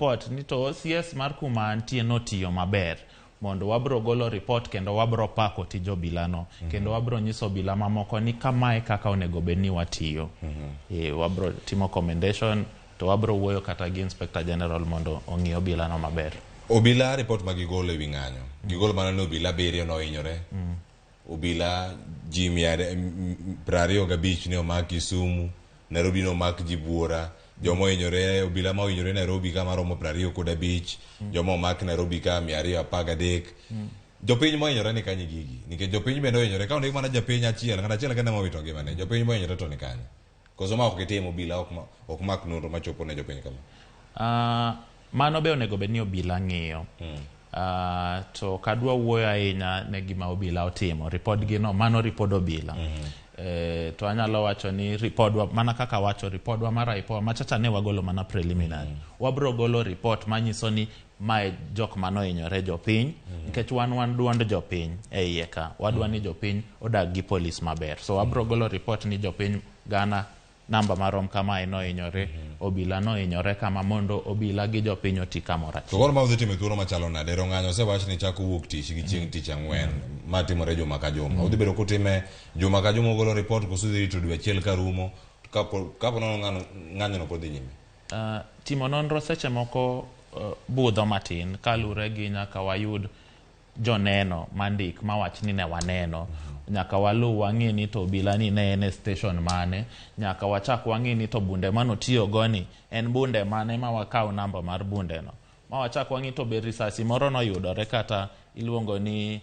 report ni to OCS mar kuma antie notiyo maber, mondo wabro golo report kendo wabro pako tij obila no. Kendo wabro nyiso obila mamoko ni kamae kaka onego bed ni watiyo. Wabro timo commendation to wabro wuoyo kata gi Inspector General mondo ong'i obila no maber. Obila report ma gigolo ewi ng'anyo. Gigolo mana ni obila abiriyo nohinyore. Obila ji 25 ne omak Kisumu, Nairobi ne omak ji buora. Joma ohinyore, obila ma ohinyore Nairobi ka maromo 25, joma omak Nairobi ka 213. Jopiny mohinyore ni kanye gigi? Nikech jopiny bende ohinyore. Ka ondik mana japiny achiel, ng'ato achiel kende mowito ngimane, jopiny mohinyore to ni kanye? Koso ma ok gitim obila ok, ok mak nonro machopo ne jopiny kama? Mano be onego bed ni obila ng'iyo. To ok adwa wuoyo ahinya ne gima obila otimo. Ripodgi no, mano ripod obila. To anyalo wacho ni ripodwa, mana kaka wacho ripodwa mar IPOA, machacha ne wagolo mana preliminary. Wabro golo report manyiso ni mae jok manohinyore jopiny, nikech wan duond jopiny e iye ka. Wadwa ni jopiny odag gi polis maber. So wabro golo report ni jopiny gana namba marom kamae nohinyore, obila nohinyore kama, mondo obila gi jopiny oti kamoro To achiel. koro ma udhi timo e thuolo machalo nade? Ero ng'anyo osewach ni chako wuok tich gi chieng' tich ang'wen ma timore juma ka juma. Udhi bedo kutime juma ka juma ugolo report koso udhi rito dwe achiel ka rumo kapo kapo nono ng'anyo no pod dhi nyime? Timo nonro seche moko budho matin kalure gi nyaka wayud joneno mandik mawach ni ne waneno. Nyaka waluw wang'i ni to obila ni ne en e station mane, nyaka wachak wang'i ni to bunde manotiyo go ni en bunde mane, ma wakaw namba mar bunde no, ma wachak wang'i to be risasi moro noyudore kata iluongo ni